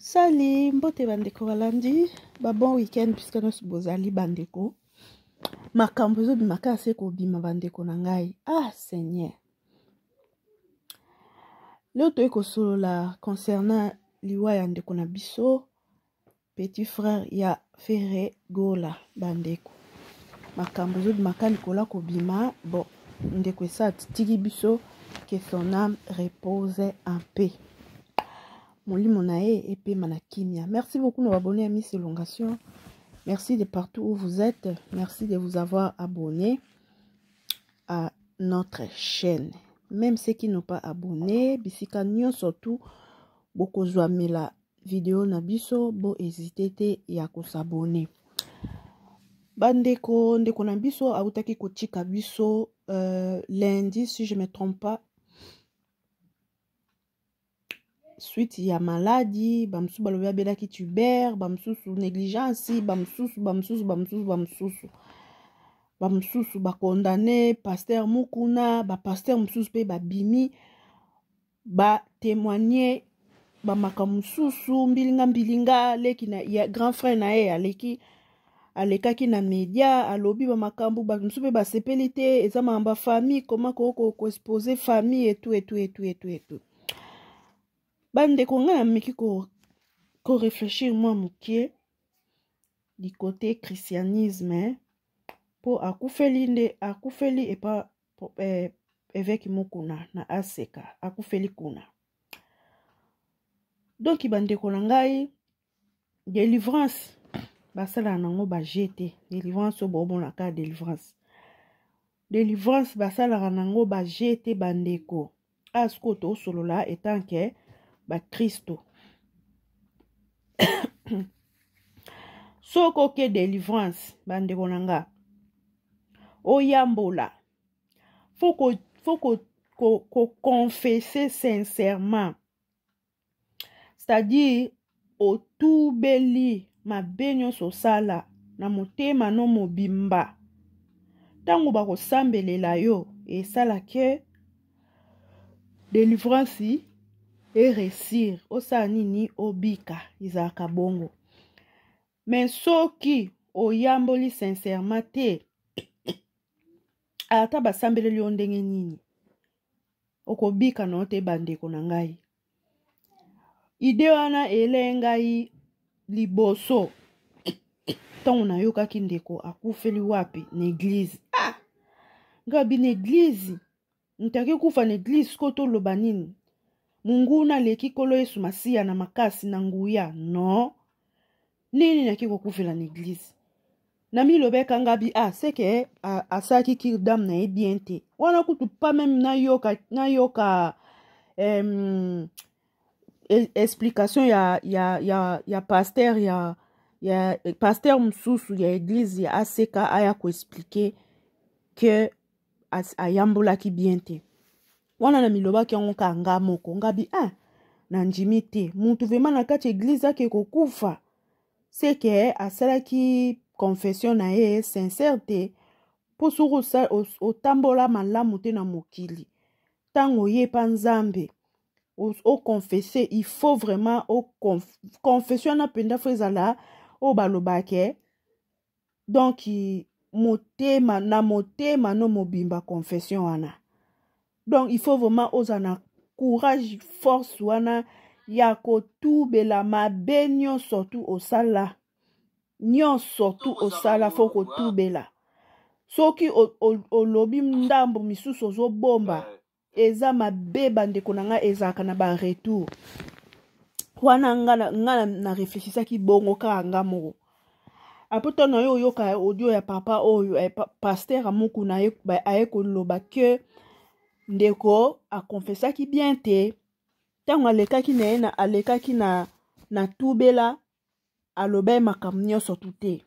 Sali mbote bandeko balandi ba bon week-end puisque nyonso bozali bandeko makambo ezobima kaka se kobima bandeko na ngai ah seigneur leo toyei kosolola concernant liwa ya ndeko na biso petit frère ya Ferre Gola bandeko makambo ezobima ka likolo kobima bon ndeko esa atitiki biso que son âme repose en paix molimo na ye epema na kimia merci beaucoup na babone ya miss elongation merci de partout où vous êtes merci de vous avoir abonné à notre chaîne même ceux qui n'ont pas abonné bisika nyonso tout bokozwa mela video na biso bo hésite te ya kosabone bandeko ndeko na biso awutaki kotika biso lundi si je me trompe pas suite ya maladi bamosusu balobi abelaki tuber bamosusu négligence bamosusu bamosusu bamosusu bamosusu bamosusu bakondane paster mukuna bapaster mosusu mpe babimi ba témoigner ba makambo mosusu mbilinga mbilinga leki na ya grand frère na ye aleki alekaki na media alobi bamakambo bato mosusu mpe basepeli te eza makambo ya famille koma koexpose famille etu etu etu etu etu bandeko ngai nameki koreflechir ko mwa mokie du côté christianisme mpo akufeli nde akufeli epa eh, évêque mokuna na aseka akufeli kuna donki bandeko na ngai délivrance basalaka nango baje te délivrance oyo bomonaka délivrance délivrance basalaka nango baje te bandeko a sikoyo tosolola etanke bakristo soki oke délivrance bandeko na nga oyambola faut ko faut ko ko, ko confesser sincèrement c'est-à-dire otubeli mabe nyonso osala na motema no mobimba ntango bakosambelela yo esala ke delivrance eresir osala nini obika ezalaka bongo me soki oyamboli sincèrement te ata basambeleli yo ndenge nini okobika na yo te bandeko na ngai ide wana elei ngai liboso ntango nayokaki ndeko akufeli wapi na eglize ah! ngai abi na eglize moto ake kufa na eglize sikoyo toloba nini monguna aleki nkolo yesu masiya na makasi na nguya no nini nake kokufela na eglize namilobeka nga bi ah seke asalaki cure dame na ye bien te wana kutu pas meme nayoka nayoka explication ya, ya, ya, ya pasteur ya, ya pasteur mosusu ya eglise ya ACK aya koexplike ke ayambolaki bien te wana na milobaki yango ka nga moko nga bi ah nandimi te mutu vraimen na kati eglise ake kokufa seke asalaki confession na ye sincère te mpo soki otambola malamu te na mokili ntango oye epa nzambe oconfesse il faut vraiment confession wana mpenza fo ezala oyo balobake donc motema na motema no mobimba confession wana donc il faut vraiment ozala na courage force wana ya kotubela mabe nyonso tu osala nyonso tu osala fo kotubela soki olobi ndambo misusu ozobomba eza mabe bandeko na ngai ezalaka na ba retour wana nga na, nga na, na reflechisaki bongo kaka nga moko apo ntango na yo oyoka audio ya papa oyo eh, pa, paster amokuna aye koloba ke ndeko akonfesaki bien te ntango alekaki na ye na alekaki na, na tubela alobaki makambo nyonso tu te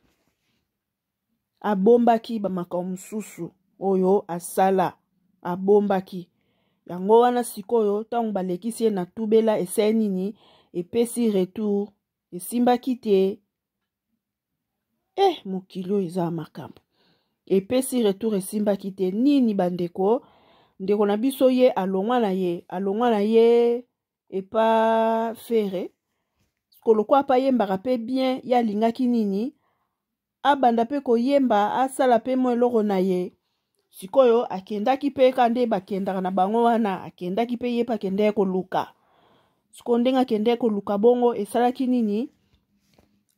abombaki bamakambo mosusu oyo asala abombaki yango wana sikoyo ntango balekisi ye na tubela esali nini epesi retour esimbaki te eh mokili oyo eza makambo epesi retour esimbaki te nini bandeko ndeko na biso ye alongwa na ye alongwa na ye epa fere. Lokola mpe ayembaka mpe bien, ye alingaki nini, abanda mpe koyemba, asala mpe mwa eloko na ye. Sikoyo akendaki mpe ka nde bakendaka na bango wana, akendaki mpe ye mpe akendaki koluka. Sikoyo ndenge akendaki koluka bongo, esalaki nini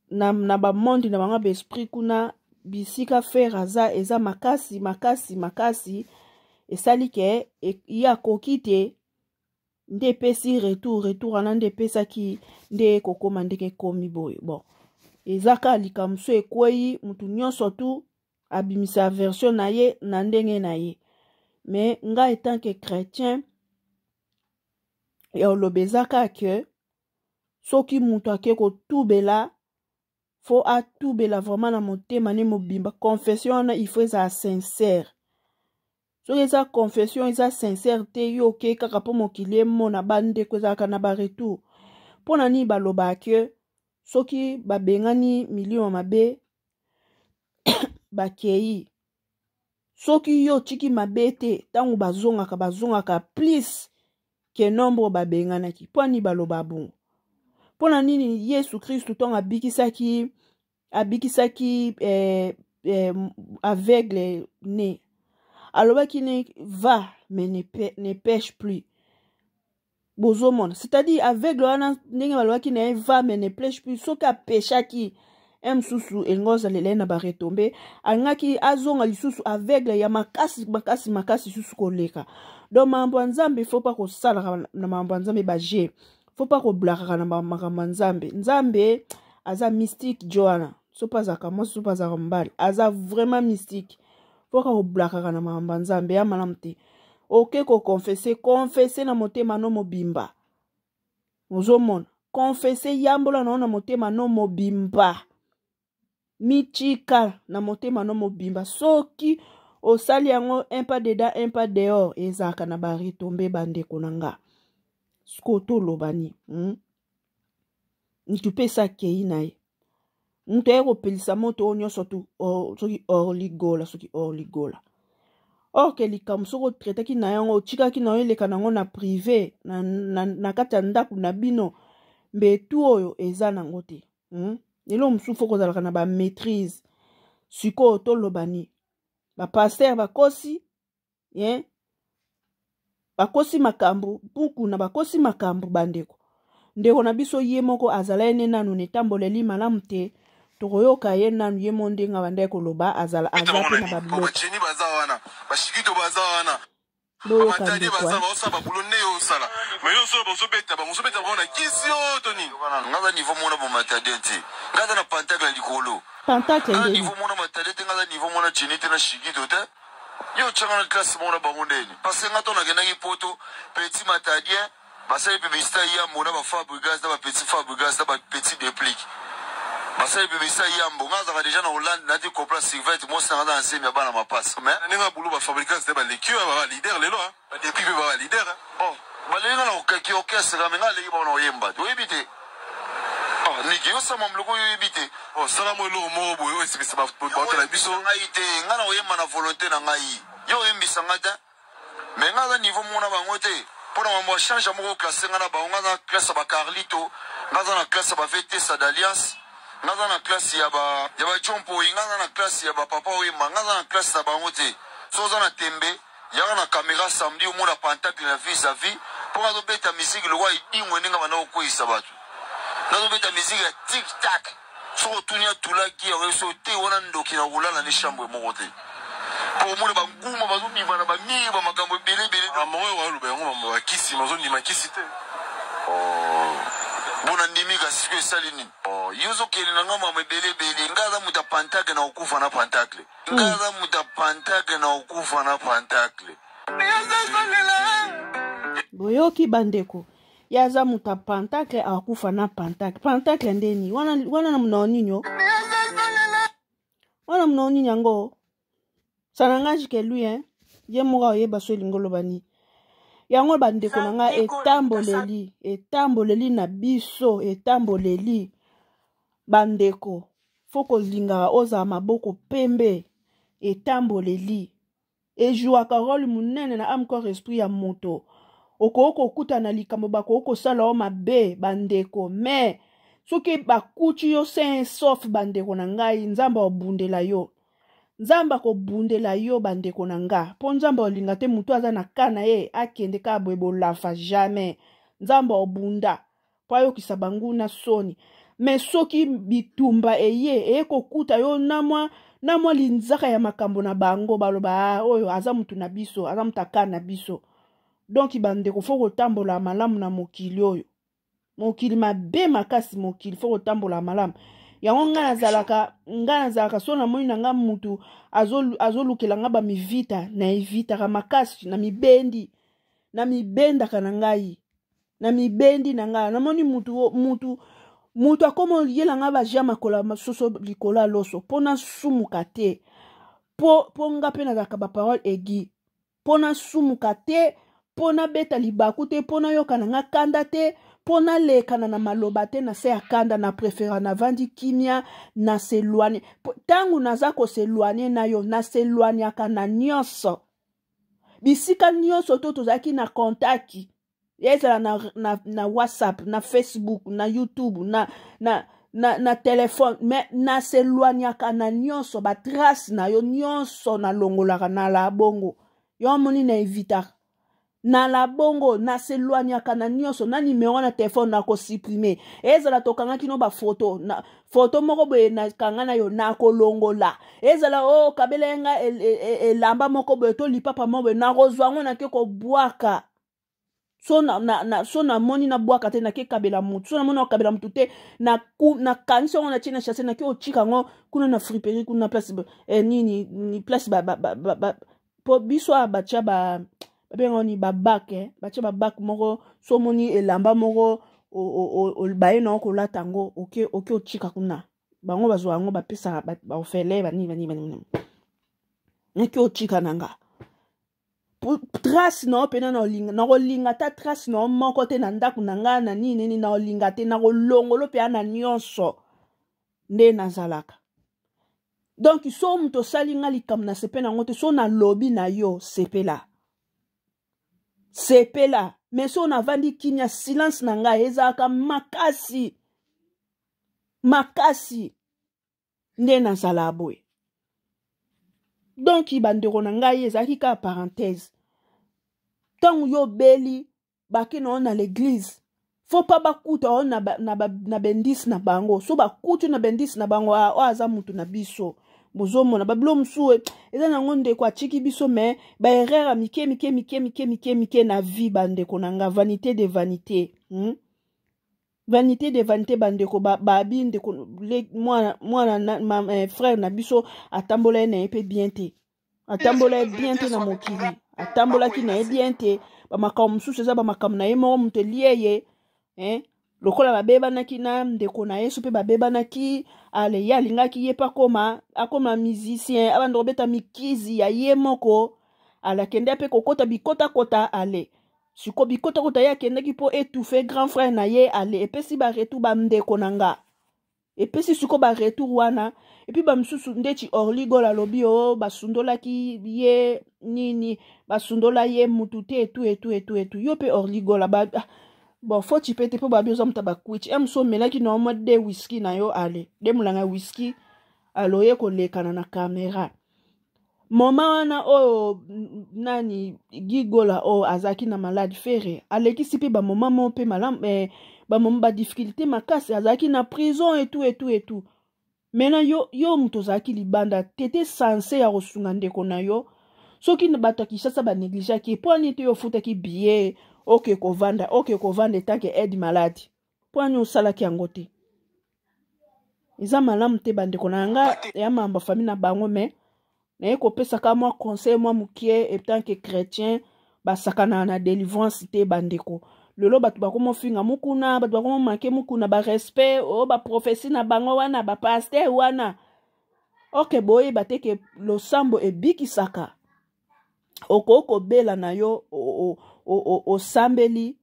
na bamonde na bango ya baesprit kuna, bisika Ferre aza, eza makasi makasi makasi, esali ke ye akoki te. Nde epesi retour, retour wana nde epesaki nde ekokóma ndenge ekomi boye. Bon, eza kaka likambo so ekwei, mutu nyonso tu abimisa version na ye na ndenge na ye. Mais ngai, en tant que chrétien, ya oloba eza kaka ke soki moto ake kotubela, faut atubela vraiment na motema ne mobimba. Confession wana, il faut ezala sincère. Soki eza confession eza sincère te, yo oke kaka mpo mokili emona, bandeko, ezalaka na baretour. Mpo na nini balobaka ke soki babengani milimo mabe, bakei, soki yo otiki mabe te, ntango bazongaka, bazongaka plus ke nombre babenganaki? Mpo ani baloba bongo? Mpo na nini Yesu Kristu, ntango abikisaki aveugle ne, alobaki ne: "Va, mais ne pêche plus"? Bozomona, c'est-à-dire aveugle wana, ndenge balobaki na ye: "Va, mais ne pêche plus", soki apeshaki un mosusu, elingi ozalela ye na baretombées, alingaki azonga lisusu aveugle ya makasi makasi makasi lisusu koleka. Donc makambo ya Nzambe, faut pas kosalaka na makambo ya Nzambe baje, faut pas koblakaka na makambo ya Nzambe. Nzambe aza mystique. Jo wana, so mpe azalaka mwasi, so mpe azalaka mobali, aza vraiment mystique. Faut ka koblakaka na makambo ya Nzambe ya malamu te. Oke koconfesser, confesse na motema no mobimba. Ozomona, confesse, yambola na yo na motema no mobimba, mitika na motema no mobimba. Soki osali yango un pas dedans, un pas dehors, ezalaka na baretombées, bandeko na nga. Sikoyo toloba nini, Mutu mpe esi akei na ye, mutu aye kopelisa moto oyo nyonso tu, soki Orligola, soki Orligola, or ke likambo soki otraitaki na yango, otikaki na yo eleka nango na privé na kati ya ndako na bino, mbetu oyo eza nango te, Eloko mosusu, faut kozalaka na bamaîtrise. Sikoyo toloba nini? Bapasteur bakosi, ye bakosi makambo buku na bakosi makambo. Bandeko, ndeko na biso ye moko azala ye ne nanu na etamboleli malamu te. Tokoyoka ye nanu ye mo ndenge abandaki koloba, azala aza mpe na babiloko. Bajeni baza wana, bashikito baza wana. Boyoka. Bamatadi Ndeko. baza baosala babulo nde yo osala, mais yo osala, bazobeta bango, ozobeta bango na kisi oyo to nini? Nga za niveau mona bomatadien te, nga aza na pentacle ya likolo. Pentacle? Nga Ndeni? Niveau mona matadien te, nga aza niveau mona jeni te, na shikito te. Yo otyanga na classe moko na bango ndeni? Parce que nga to nakendaki Poto, petit matadien basali publicité ya yambo na bafabrigas, na bapetit Fabrigas, na bapetit Déplique, basali publicité ya yambo. Nga azalaka déjà na Hollande, nati kopla survêt, mwasi nanga aza na nsemi ya bana mapasa, mais Na ndenge ya bulu, bafabricants te baleki oyo baba leader lelo, badepi mpe baba leader. Oh, baleli nga na kokaki orchestre, me nga aleki bango na koyemba te. Oyebi te? Oh, niki osama moloko oyo, oyebi te? Osala mo eloko moko boye oyo esepesa bato na biso. Ngai te, ngai na koyemba na volonté na ngai. Yo oyembisa ngai te, me ngai aza niveau moko na bango te. Mpo na mambo ya change moko, classe ngai na bango, ngai aza na classe ya bacarlito, ngai aza na classe ya bavtesa d'alliance, ngai aza na classe ya bajompoi, ngai aza na classe ya bapapa oyemba. Ngai aza na classe na bango te. So oza na tembe, yaka na caméra samedi, omona pentacle na vis à vis. Mpo nga azobeta misiki lokwa edingwe, ndenge banda kokweyisa bato, nazobeta misiki ya tic tac. Soki otuni atulaki yango so te, wana ndoki na kolala ne chambre moko te, mpo omona banguma bazobima na bamire, bamakambo ebele ebele. Makambo oyo waloba yango, mambo bakisi, mazondima kisi te. Bona ndimi, kasi sikoyo esali nini? Oh, yo ozokende na nga mambo ebele ebele. Nga aza moto ya pentacle na kokufa na pentacle. Nga aza moto ya pentacle na kokufa na pentacle. Boyoki, bandeko, ye aza moto ya pentacle, akufa na pentacle. Pentacle ndeni wana? Wana na monoko nini o wana? Monoko nini yango? Ça n'engage que lui, hein. Ye moko akoyeba so elingi oloba nini yango. Bandeko na ngai, etamboleli, etamboleli na biso, etamboleli. Bandeko, faut kolingaka ozala maboko pembe. Etamboleli ezwaka rôle monene na âme, corps, esprit ya moto. Okoki kokutana na likambo, bakoki kosala yo mabe, bandeko, mais Soki bakuti yo sain sauf, bandeko na ngai, Nzambe akobundela yo. Nzambe akobundela yo, bandeko na nga, mpo Nzambe olinga te motu aza na ka na ye akende kaka boye bolafa. Jamais. Nzambe obunda mpo ayokisa banguna soni. Me soki bitumba eye kokuta yo na mwa linzaka ya makambo na bango, baloba: "Ah, oyo aza motu na biso, aza motu aka na biso." Donc bandeko, faut kotambola malamu na mokili oyo. Mokili mabe makasi, mokili, faut kotambola malamu. Yango ngai nazalaka so namoni na ngai mutu azolukela ngai bamivita, na evitaka makasi na mibendi, na mibendaka na ngai, na mibendi na ngai. Namoni mutu akoma oyela ngai baja makolo soso likolo ya loso, mpo nasumuka te, mpo nga mpe nazalaka baparole egi, mpo nasumuka te, mpo nabeta libaku te, mpo nayoka na nga kanda te, mpo nalekana na maloba te na se ya kanda. Na préférer navandi kimia, na s'éloigner. Ntango naza kos'éloigner na yo, nas'éloignaka na nyonso, bisika nyonso to tozalaki na contact, ezala na WhatsApp, na Facebook, na YouTube, na telefone, mais nas'éloignaka na nyonso. Batrace na yo nyonso nalongolaka na la bongo. Yo amoni, na evitaka na la bongo, nas'éloignaka na nyonso, na nimero na telefone nakosupprimer. Ezala tokangaki no bafoto na foto moko boye, nakanga na yo, nakolongola. Ezala o oh, kabela ye nga elamba moko boye to lipapa moko boye, nakozwa yango, nake kobwaka. So namoni nabwaka te, nake kabela mutu. So namoni nakabela mutu te, nakangisi yango, natie na sachet, nake otika yango kuna na friperie, kuna place nini, ni place ba, po biso awa batia ba babenga nini, babac, eh? Batia babac moko. So omoni elamba moko baye na kolata yango, oke otika kuna. Bango bazwa yango, bapesaka baofele banini banini banini. Nake otika na nga trace na yo mpena. Nakolinga ata trace na yo moko te na ndako na ngai na nini nini, nakolinga te, nakolongolo mpe na nyonso nde nazalaka. Donc so moto osali nga likambo na sepe nango te, so nalobi na yo, sepela, sepela. Mais so navandi kimia, silence na ngai ezalaka makasi makasi nde nazala boye. Donc bandeko na ngai, ezalaki kaka parenthèse. Ntango yo obeli, bake na yo na l'église, faut pas bakuta oyo na bendisi na bango. So bakuti na bendisi na bango, ah, oyo aza mutu na biso. Bozomona babilo mosusu eza nango, ndeko atiki biso, mais baerreur ya mike mike mike mike mike mike na vie. Bandeko na nga, vanité de vanité, Vanité de vanité, bandeko. Babi ndeko mwana frère na biso atambola ye na ye mpe bien te, atambola ye bien te na mokili, atambolaki na ye bien te. Bamakambo mosusu eza bamakambo na ye moko, moto elie ye, eh? Lokola babebanaki na ndeko na ye, so mpe babebanaki, ale ye alingaki ye mpe akoma musicien, abanda kobeta mikizi ya ye moko. Ale akende mpe kokota bikotakota. Ale siko bikotakota, ye akendaki mpo étouffe grand frère na ye. Ale epesi baretour, bandeko na nga, epesi siko baretour wana. Et puis bamisusu ndeti Orly Gol alobi o oh, basundolaki ye nini, basundola ye mutu te, etu etu etu etu. Yo mpe Orly Gol ba, ah, bon, foti mpe te, mpo babi oza moto ya bakwiti. E mosu omelaki na mwa de whisky na yo, ale de molanga ya whisky, ale oye kolekana na caméra. Moma wana oyo nani, Gigola oyo azalaki na malade, Ferre alekisi mpe bamoma moko mpe malamu, bamoma badifficulté makasi, azalaki na prison, etu etu etu. Maintenant yo moto ozalaki libanda, tete censé ya kosunga ndeko na yo. Soki bato ya Kinshasa banégligeaki, mpo ani te yo ofutaki billet, oke kovanda, oke kovanda etanke aide malade? Mpo ani osalaki yango te? Eza malamu te, bandeko na nga, ya mamba famille na bango. Mais naye kopesaka mwa conseil mwa mokie etanke chrétien: basakanaka na délivrance te, bandeko. Lelo bato bakomofinga mokuna, bato bakomomanquer mokuna barespect oyo baprophétie na bango wana, bapasteur wana. Oke boyeba te ke losambo ebikisaka. Okoki kobela na yo, osambeli,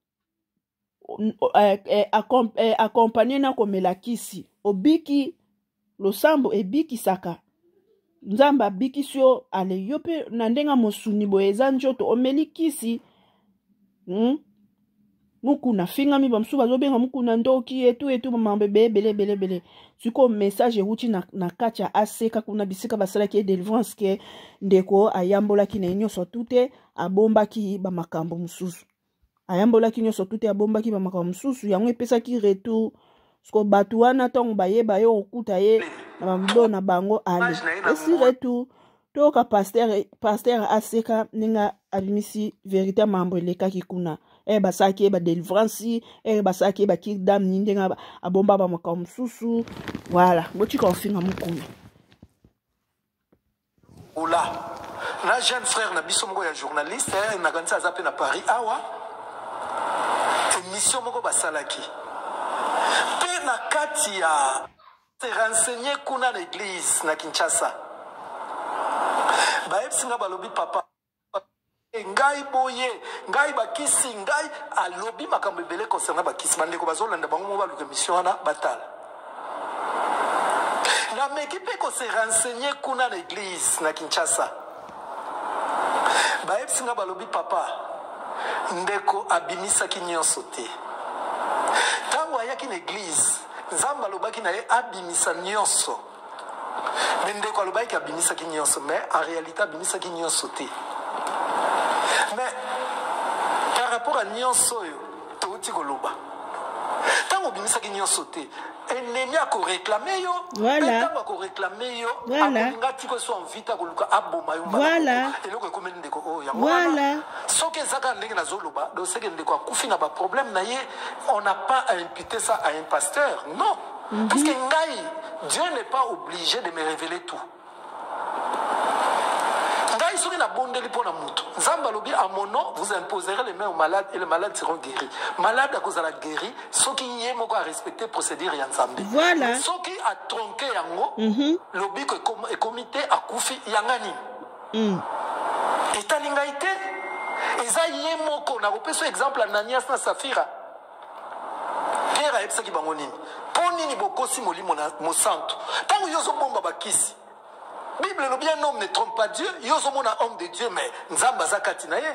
accompagné na komela kisi, obiki. Losambo ebikisaka. Nzambe abikisi yo, ale yo mpe na ndenge ya mosuni boye eza nzoto, omeli kisi. Mukuna afingami, bamosusu bazobenga Mukuna ndoki etu etu, bamambo ebele ebele ebele ebele. Sikoyo message ewuti na, na kati ya aseka kuna bisika basalaki ye delivrance ke ndeko ayambolaki na ye nyonso tu te, abombaki bamakambo mosusu, ayambolaki nyonso tu te, abombaki bamakambo mosusu, yango epesaki retour. Siko bato wana ntango bayeba ye okuta ye na bamilo na bango, ale esi retour. Toyoka pasteur, pasteur aseka ndenge abimisi verité mambo elekaki kuna. E basalaki ye badelivrance, e basalaki ye bakidam ni ndenge abomba bamakambo mosusu. Voilà, botika ofinga Mokuna. Ola na jeune frère na biso moko ya journaliste, nakanisi aza mpe na Paris awa, émission moko basalaki mpe na kati ya se renseigner kuna na église na Kinshasa, bayebisi nga, balobi: "Papa, ngai boye, ngai bakisi ngai." Alobi makambo ebele concernant bakisi. Bandeko bazolanda, bango mo baluka émission wana batala. Nameki mpe kose renseigner kuna na église na Kinshasa, bayebisi nga, balobi: "Papa, ndeko abimisaki nyonso te. Ntango ayaki na église, Nzambe alobaki na ye abimisa nyonso, mais ndeko alobaki abimisaki nyonso, mais en réalité abimisaki nyonso te." Mais par rapport à nyonso oyo touti koloba, ntango obimisaki nyonso te, ennemi akoréclamer yo. Mpe ntango akoréclamer yo, akolinga tiko so envite, akoluka aboma yo. Eloko ekomeli ndeko oyo, yango wana. Soki eza kaka ndenge nazoloba, donc seke ndeko akufi na baproblème na ye. On n'a pas à imputer ça à un pasteur, non, parce que ngai, Dieu n'est pas obligé de me révéler tout. Ngai soki nabondeli mpo na motu, Nzambe alobi: "À mon nom, vous imposerez les mains aux malades et les malades seront guéris." Malade akozala guéri soki ye moko arespecte procédure ya Nzambe. Soki atronke yango, lobiko ekomi te, akufi, yanga nini? Etali ngai te, eza ye moko. Nakopesa exemple, Ananias na Safira. Pierre ayebisaki bango nini? "Mpo nini bokosi Molimo na Mosantu?" Ntango yo ozobomba bakisi, Bible elobi: "Un homme ne trompe pas Dieu." Yo ozomona homme de Dieu, mais Nzambe aza kati na ye.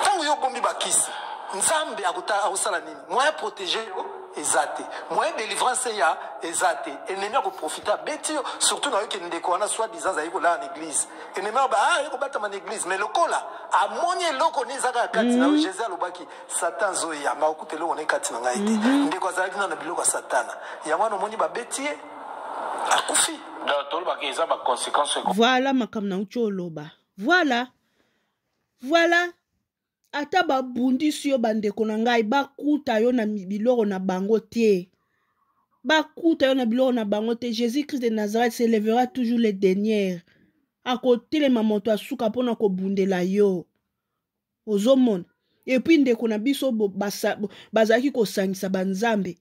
Ntango yo obombi bakisi, Nzambe akosala nini? Moyen protéger yo eza te, moyen délivrance ya eza te. Ennemi akoprofite, abeti yo. Surtout nayoki ndeko wana soit disant azali kolala na église. Ennemi aloba: "Ah, aye kobatama na église." Mais lokola amoni eloko ni eza kaka kati na yo, Jésus alobaki: "Satan azoya, ma okuta eloko ne kati na ngai te." Ndeko azalaki nano na biloko ya Satana, yango wana omoni babeti ye, akufi. Donc tolobaka eza baconséquence. Voilà makambo nauti oloba. Voilà, ata babundisi yo, bandeko na ngai, bakuta yo na biloko na bango te, bakuta yo na biloko na bango te. Jésus Christ de Nazareth s'élèvera toujours le dernier, akotelema moto asuka mpona kobundela yo. Ozomona? Et puis ndeko na biso bazalaki kosangisa banzambe.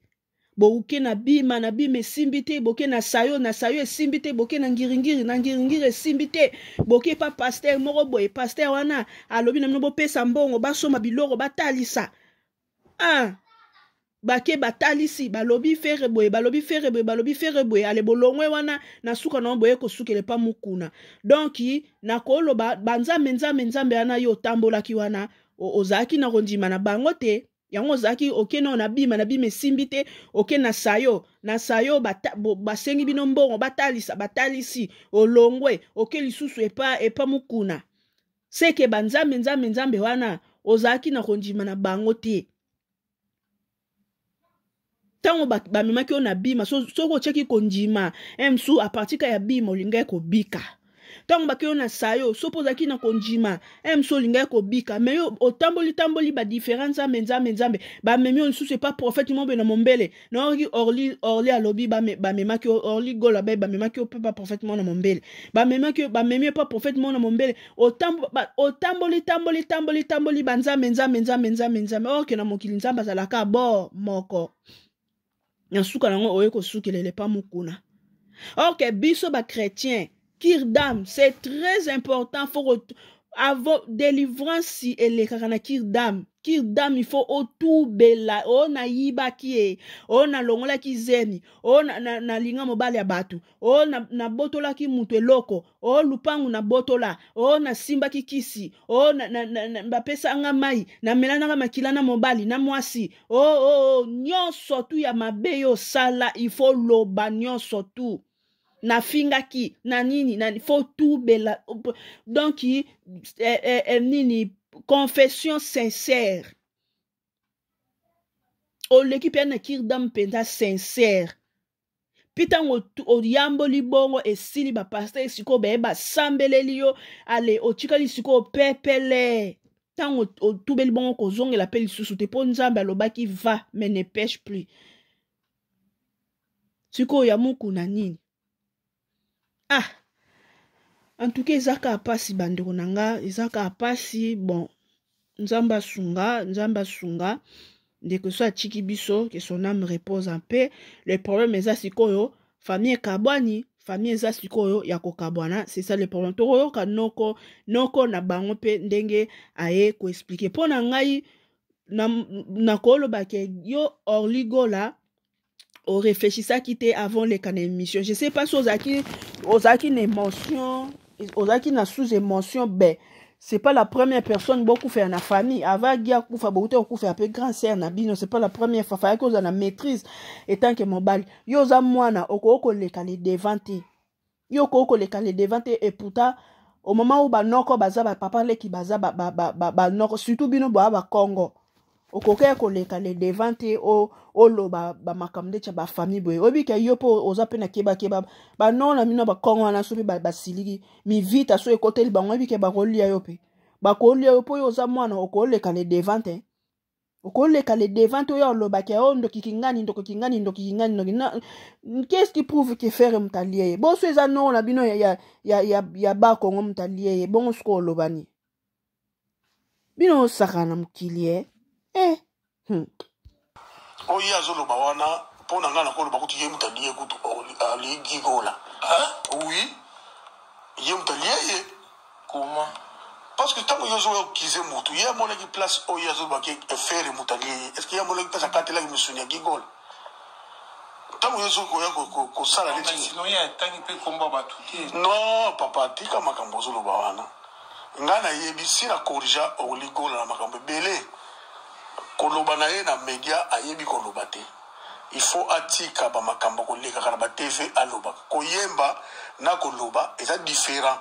Boke na bima, na bima esimbi te, boke na sayo, na sayo esimbi te, boke na ngiringiri, na ngiringiri esimbi te, boke pa pasteur moko boye. Pasteur wana alobi na bino bopesa mbongo, basomba biloko, batalisa. Ah, bake batalisi, balobi Ferre boye, balobi Ferre boye, balobi Ferre boye. Ale bolongwe wana, na suka na boye kosukela epa Mokuna. Donc nakoloba banzambe, nzambe, nzambe wana yo otambolaki wana, ozalaki na kondima na bango te. Yango ozalaki oke nao na bima, na bima esimbi te, oke na sayo, na sayo basengi bino mbongo, batalisa, batalisi, olongwe, oke lisusu epa Mokuna. Seke banzambe, nzambe, nzambe wana ozalaki na kondima na bango te. Ntango bamemaki yo na bima, soki otiaki kondima msu à partir ya bima, olingaki kobika. Ntango bake yo na sayo, so mpo ozalaki na kondima msu, olingaki kobika. Mais yo otamboli tamboli badifférent nzambe, nzambe, nzambe, bamemi yo lisusu epa prophète mobe na mombele. Nayoki Orli, Orli alobi bamemaki yo, Orli Gola be, bamemaki yo mpe ba prophète mo na mombele, bamemaki yo, bamemi yo pa prophète mo na mombele. Otamboli tamboli tamboli tamboli banzambe, nzambe, nzambe, nzambe, nzambe. Orke na mokili Nzambe azalaka bo moko. Na suka nango oye kosukelela epa Mokuna. Or que biso bachrétien, cure d'âme, c'est très important. Faut Avant délivrance elekaka na cure d'âme. Cure d'âme, il faut otubela. O nayibaki ye, o nalongolaki zemi, o nalinga mobali ya bato, o nabotolaki mutu eloko, o lupangu nabotola, o nasimbaki kisi, o bapesanga mai, namelanaka makila na mobali na mwasi, o nyonso tu ya mabe yo osala, il faut loba nyonso tu. Nafingaki na nini na, faut tubela. Donc nini, confession sincère. Oleki mpe na cure d'âme mpenza sincère. Mpi ntango oyamboli bongo, esili, bapasteur sikoyo baye basambeleli yo, ale otikali sikoyo pepele. Ntango otubeli bongo, kozongela mpe lisusu te, mpo Nzambe alobaki: "Va, mais ne pêche plus." Sikoyo ya mokuna nini? Ah, en tout cas eza kaka mpasi, bandeko na nga, eza kaka mpasi. Bon, Nzambe asunga, Nzambe asunga ndeko so atiki biso, que son âme repose en paix. Le problème eza sikoyo famille ekabwani, famille eza sikoyo ya kokabwana, c'est ça le problème. Tokoyoka noko, noko na bango mpe ndenge aye koexpliquer. Mpo na ngai, nakoloba ke yo Orly Gola, oréfléchissaki te avant leka na émission. Je sais pas si ozalaki na émotion, ozalaki na sous émotion. Ben, c'est pas la première personne bokufela na famille. Avant gi akufa, bokuti kokufela mpe grand sœur na bino. C'est pas la première fois. Fayaki ozala na maîtrise etant que mobali. Yo oza mwana, okoki koleka le devant te, yo okoki koleka le devant te. Et pourtant, au moment où banoko baza, bapapa leki baza, banoko, surtout bino boya Bakongo, okoki koleka le devant te, oloba bamakambo ndeti ya bafamille boye. Oyebi ke yo mpo oza mpe na kebakeba, banoko na bino Bakongo wana, so mpe basiliki mivita, so ekoteli bango, oyebi ke bakolia yo mpe, bakolia yo mpo yo oza mwana. Okoleka le devant te, okoleka le devant te. Oyo olobaki oyo ndoki kingani, ndoki kingani, ndoki kingani, ndoki. Qu'est-ce qui prouve ke Ferre moto alie ye? Boso eza noko na bino ya Bakongo moto alie ye bongo. Sikoyo olobani, bino osaka na mokili e. Oyo ye azoloba wana, mpo na ngai nakoloba kutu ye moto alie, kutu alie Guy Gola. Oui, ye moto alie ye. Comment? Parce que ntango ye ozoya okize motu, ye amonaki place oyo azolobaki Ferre moto alie ye? Est ce que ye amonaki place akatelaki misuni ya Guy Gola ntango ye ozokoya kosala neti? Sinon ye atangi mpe komba bato te. Non papa, tika makambo ozoloba wana. Ngai nayebi si na corriger Orly Gola na makambo ebele. Koloba na ye na média, ayebi koloba te. Il faut atika bamakambo kolekaka na baTV. Alobaka, koyemba na koloba eza différent.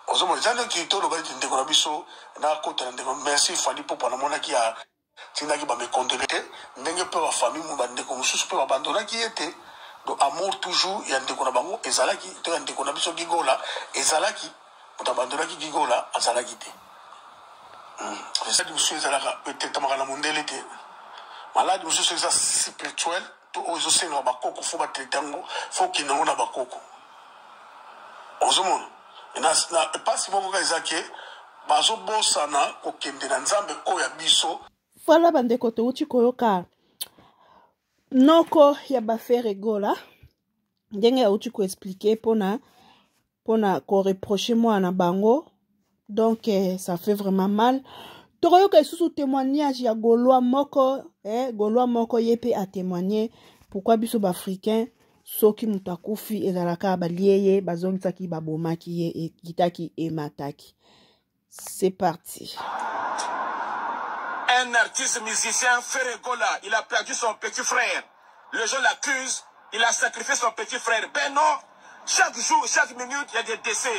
Ozomona, eza neti toloba ete ndeko na biso, nakota na ndeko, merci Fally Ipupa, namonaki atindaki bamekondele te, ndenge mpe bafamille mu bandeko mosusu mpe babandonaki ye te. Donc amour toujours ya ndeko na bango ezalaki, to ya ndeko na biso Guy Gola ezalaki. Moto abandonaki Guy Gola azalaki te. Maladi mosusu ezalaka etetamaka na mondele te. Maladi mosusu eza spirituel, to oyo ezosengaka bakoko, faut batraiter yango, faut okende yango na bakoko. Ozomona, na mpasi moko kaka eza ke bazobosana kokende na Nzambe oyo ya biso. Voilà bandeko, touti koyoka noko ya baFerre Gola ndenge auti koexpliquer mpona koreprocher mwana bango. Donc ça fait vraiment mal. Tokoyoka lisusu témoignage ya Gaulois moko, Gaulois moko, ye mpe atémoigne pourquoi biso baafricain, soki moto akufi, ezalaka balie ye, bazongisaki, babomaki ye, ekitaki, emataki. C'est parti. Un artiste musicien, Ferre Gola, il a perdu son petit frère. Les gens l'accusent, il a sacrifié son petit frère. Ben non, chaque jour, chaque minute, il y a des décès.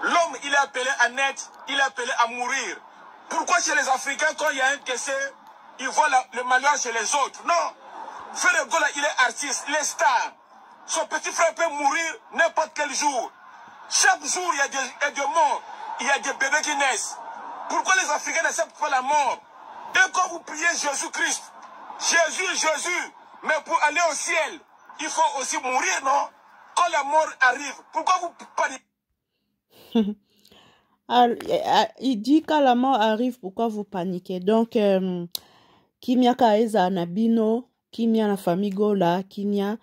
L'homme, il est appelé à naître, il est appelé à mourir. Pourquoi chez les Africains, quand il y a un décès, ils voient le malheur chez les autres? Non. Ferre Gola, il est artiste, il est star. Son petit frère peut mourir n'importe quel jour. Chaque jour, il y a des morts. Il y a des bébés qui naissent. Pourquoi les Africains n'acceptent pas la mort? Et quand vous priez Jésus-Christ, Jésus, Jésus, mais pour aller au ciel, il faut aussi mourir, non? Quand la mort arrive, pourquoi vous paniquez? Ah, il dit: quand la mort arrive, pourquoi vous paniquez? Donc kimia ka ezala na bino, kimia na famille Gola, kimia.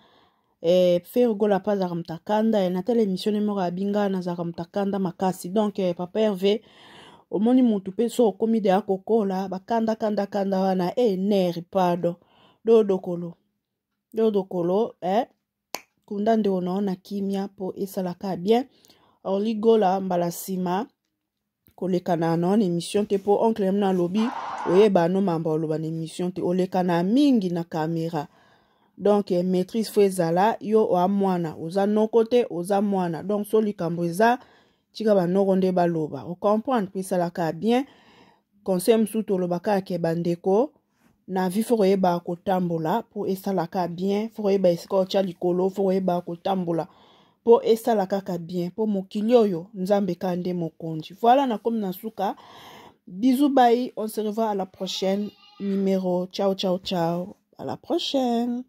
Eh, Ferre Gola mpe azalaka moto akanda eh, natala émission ne moko abi ngai nazalaka moto akanda makasi. Donc eh, papa Herve, omoni motu mpe so okomi deya kokola bakanda kanda kanda wana eh, nere pardon dodokolo dodokolo eh, kunda ndeko na yo na kimia mpo esalaka bien. Orly Gola mbala nsima koleka na no na émission te, mpo oncle yamina alobi oyeba no mamba oloba na émission te, oleka na mingi na kamera. Donc eh, maîtrise fo ezala yo oa mwana, oza noko te, oza mwana. Donc so likambo eza tika banoko nde baloba, ocomprendre mpo esalaka bien. Conseil mosusu tolobaka ke bandeko na vie fo koyeba kotambola mpo esalaka bien, fo koyeba esika otya likolo, fo koyeba kotambola mpo esala kaka bien, mpo mokili oyo Nzambe kaka nde mokonzi. Voilà, nakomi na suka. Bisous, bye, on se revoit à la prochaine numéro. Ciao ciao ciao, à la prochaine.